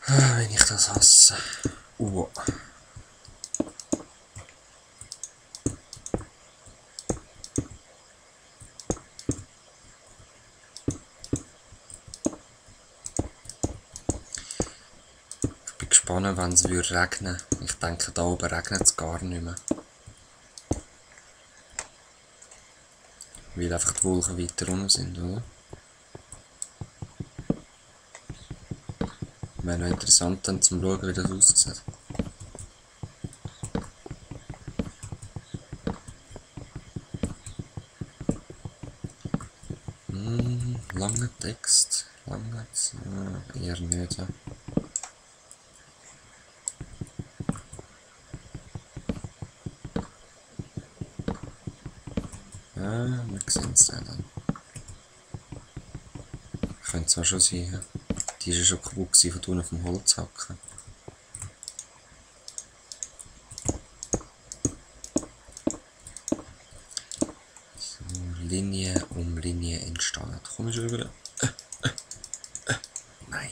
Wenn ich das hasse. Ich bin gespannt, wenn es regnen würde. Ich denke, da oben regnet es gar nicht mehr. Weil einfach die Wolken weiter unten sind, oder? Wäre noch interessant dann zum Schauen, wie das aussieht. Langer Text. Langes? Eher nicht. Ja, wir sehen es dann. Könnte zwar schon sein. Die ist ja schon kaputt von unten vom Holz hacken. So, Linie um Linie entstehen. Komm ich schon über. Nein.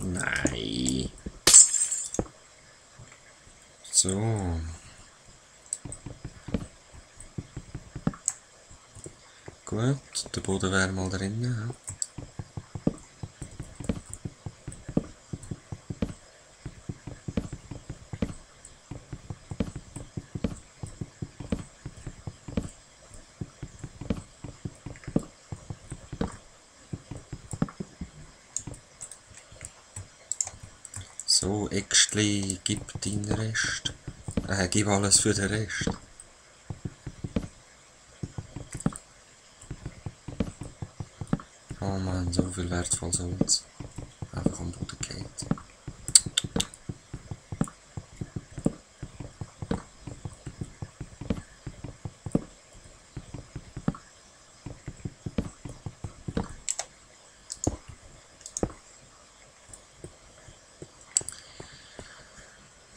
Nein. So. Gut, der Boden wäre mal drinnen. So, Äxtli, gib deinen Rest. Gib alles für den Rest. Oh Mann, so viel wertvolles Holz. Einfach am Boden geht.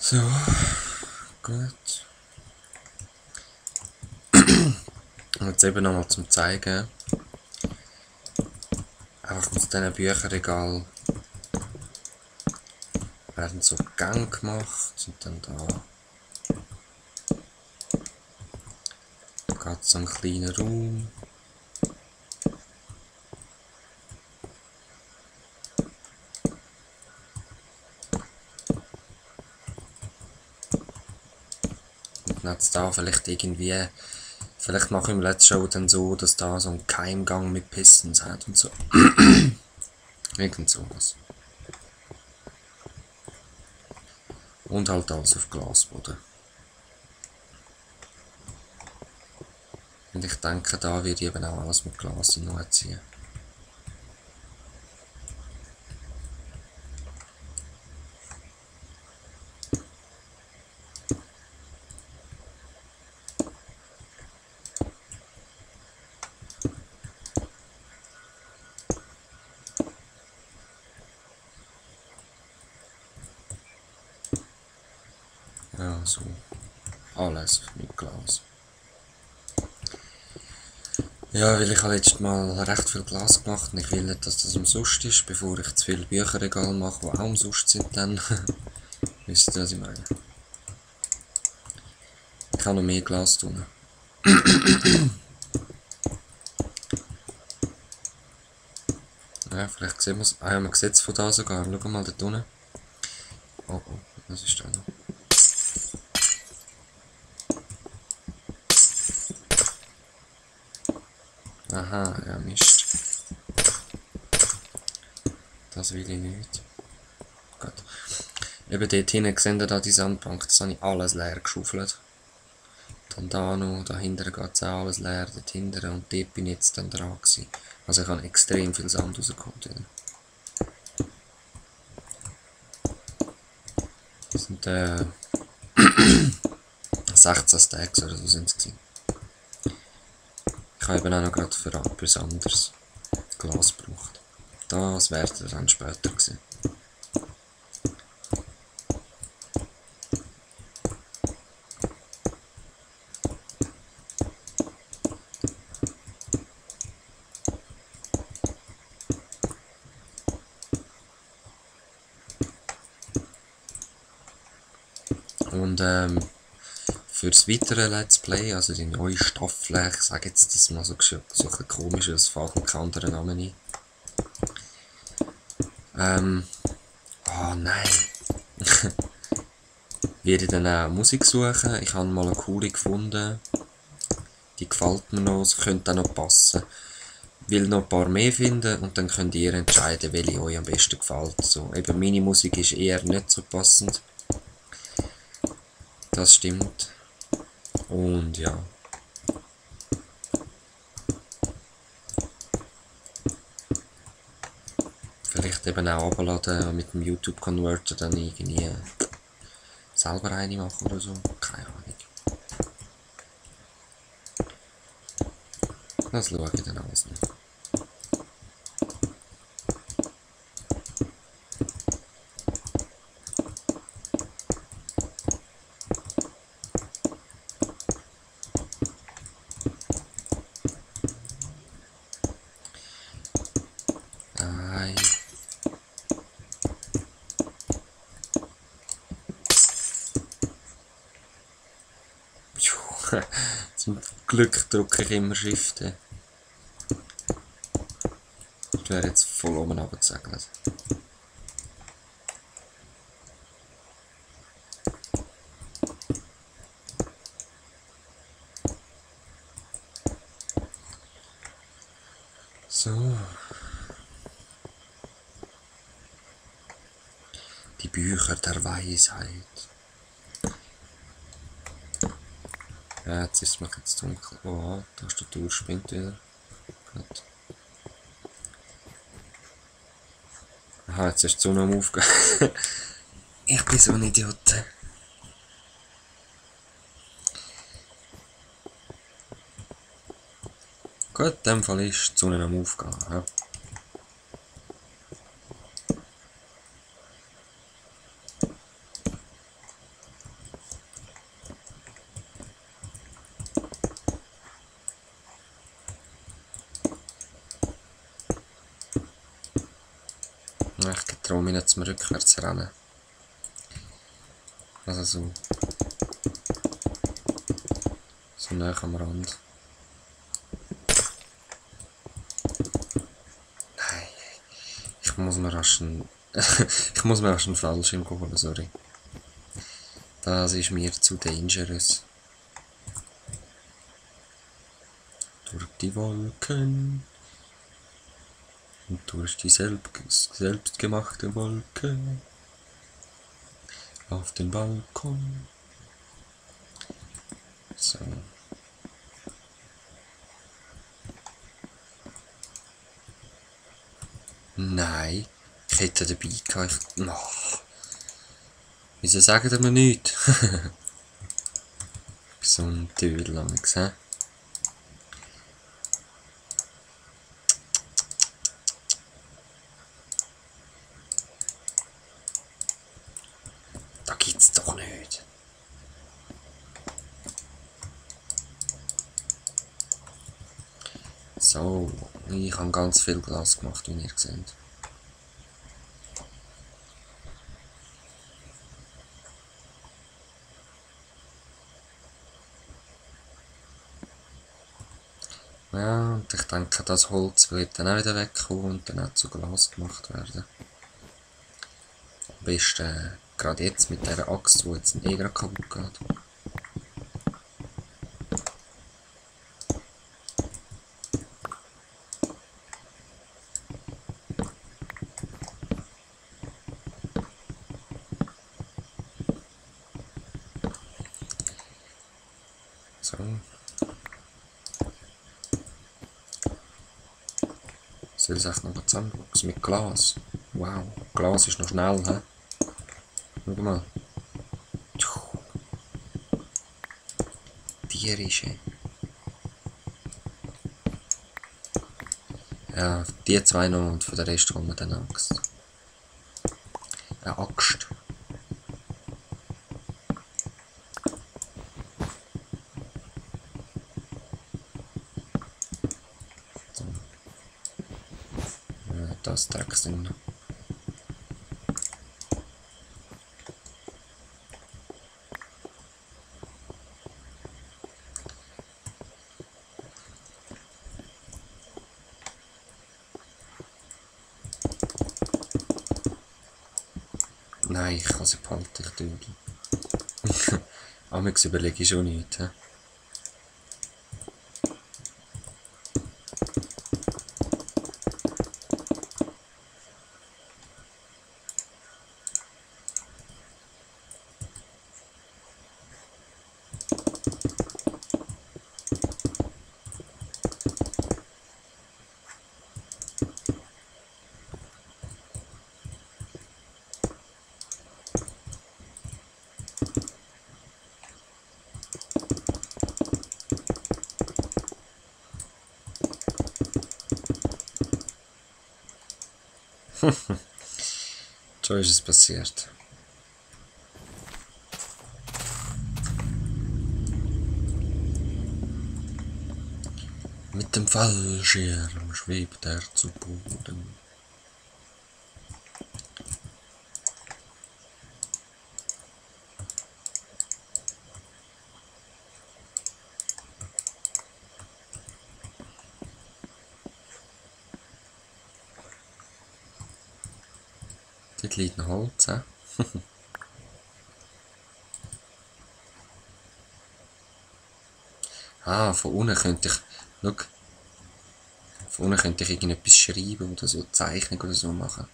So, gut. Und jetzt eben nochmal zum Zeigen. Einfach aus diesen Bücherregal werden so Gänge gemacht und dann da geht so ein kleiner Raum. Und dann hat's da vielleicht irgendwie, vielleicht mache ich im letzten Show dann so, dass da so ein Keimgang mit Pistons hat und so. Irgend sowas. Und halt alles auf Glasboden. Und ich denke, da wird eben auch alles mit Glas hinziehen. Ja, so. Alles mit Glas. Ja, weil ich habe letztes Mal recht viel Glas gemacht und ich will nicht, dass das umsonst ist, bevor ich zu viele Bücherregale mache, die auch umsonst sind dann. Wisst ihr, was ich meine? Ich kann noch mehr Glas tun. Ja, vielleicht sehen wir es. Ah ja, man sieht es von da sogar. Schau mal dort unten. Oh, oh, was ist da noch? Aha, ja, Mist. Das will ich nicht. Gut. Eben dort hinten seht ihr da die Sandbank, das habe ich alles leer geschaufelt. Dann da noch, dahinter geht es auch alles leer, dort hinten und dort bin ich jetzt dann dran gewesen. Also ich habe extrem viel Sand rausgekommen. Das sind 16 Stacks oder so sind es gewesen. Ich habe eben auch noch gerade für etwas anderes Glas gebraucht. Das werdet ihr dann später sehen. Und für das weitere Let's Play, also die neue Staffel, ich sage jetzt das mal so ein komisches, fällt mir kein anderer Name ein. Oh nein. Werde ich dann auch Musik suchen. Ich habe mal eine coole gefunden. Die gefällt mir noch, sie könnte auch noch passen. Ich will noch ein paar mehr finden und dann könnt ihr entscheiden, welche euch am besten gefällt. So, eben meine Musik ist eher nicht so passend. Das stimmt. Und ja. Vielleicht eben auch abladen mit dem YouTube Converter dann irgendwie selber eine machen oder so. Keine Ahnung. Das schaue ich dann alles noch. Zum Glück drücke ich immer Shift. Ich wäre jetzt voll oben runtergesegelt. So. Die Bücher der Weisheit. Ja, jetzt ist es mir jetzt dunkel. Oh, die Tastatur spinnt wieder. Gut. Aha, jetzt ist die Sonne am Aufgehen. Ich bin so ein Idiot. Gut, in dem Fall ist die Sonne am Aufgehen. Ja. Ich traue mich nicht zum Rückwärts rennen. Also so nah am Rand. Nein, ich muss mir rasch einen Fallschirm holen, sorry. Das ist mir zu dangerous. Durch die Wolken und durch die selbstgemachte Wolke auf den Balkon. So. Nein, ich hätte dabei gehabt. Oh. Wieso sagen die mir nichts? Ich bin so ein Tödel, hä? Da gibt's doch nicht. So, ich habe ganz viel Glas gemacht, wie ihr seht. Ja, und ich denke, das Holz wird dann auch wieder wegkommen und dann auch zu Glas gemacht werden. Am besten gerade jetzt mit dieser Axt, die jetzt eh gerade kaputt geht. So. Soll ich es noch zusammenwachsen mit Glas? Wow, Glas ist noch schnell, hä? Schau mal. Tierische. Ja, die zwei noch und für den Rest holen wir dann eine Axt. Eine Axt. So. Ja, das Drecksding noch. Nein, ich kann sie behalten, ich Dödel. Amigs überlege ich schon nicht. He? So ist es passiert. Mit dem Fallschirm schwebt er zu Boden. Dort liegt noch Holz. He? Ah, von unten könnte ich... Schau. Von unten könnte ich irgendetwas schreiben oder so, Zeichnung oder so machen.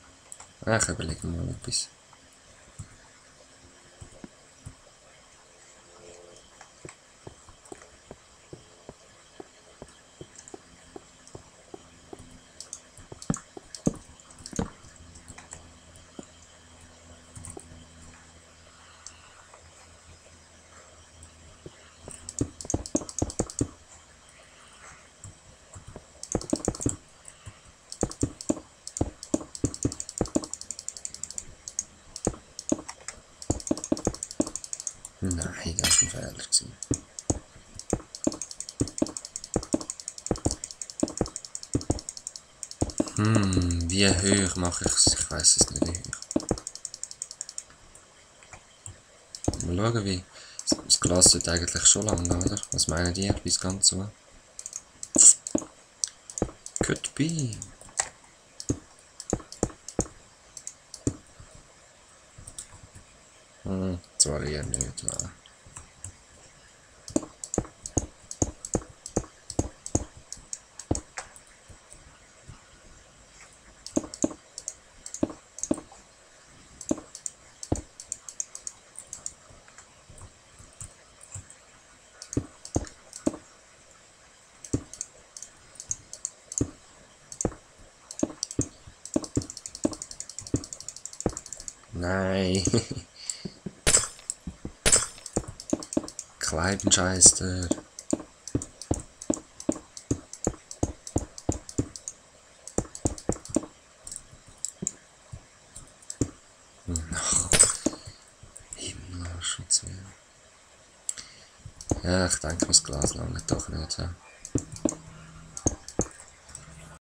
Ah, ich überlege mir mal etwas. Nein, das war ein Fehler. Wie hoch mache ich es? Ich weiß es nicht wie hoch. Mal schauen, wie... Das Glas sollte eigentlich schon lang, oder? Was meinen die bis ganz so? Could be. Zwar eher nicht, ja. Nein. Kleibenscheißer. Himmel, schon zu. Ja, ich denke, das Glas lange doch nicht. Ja.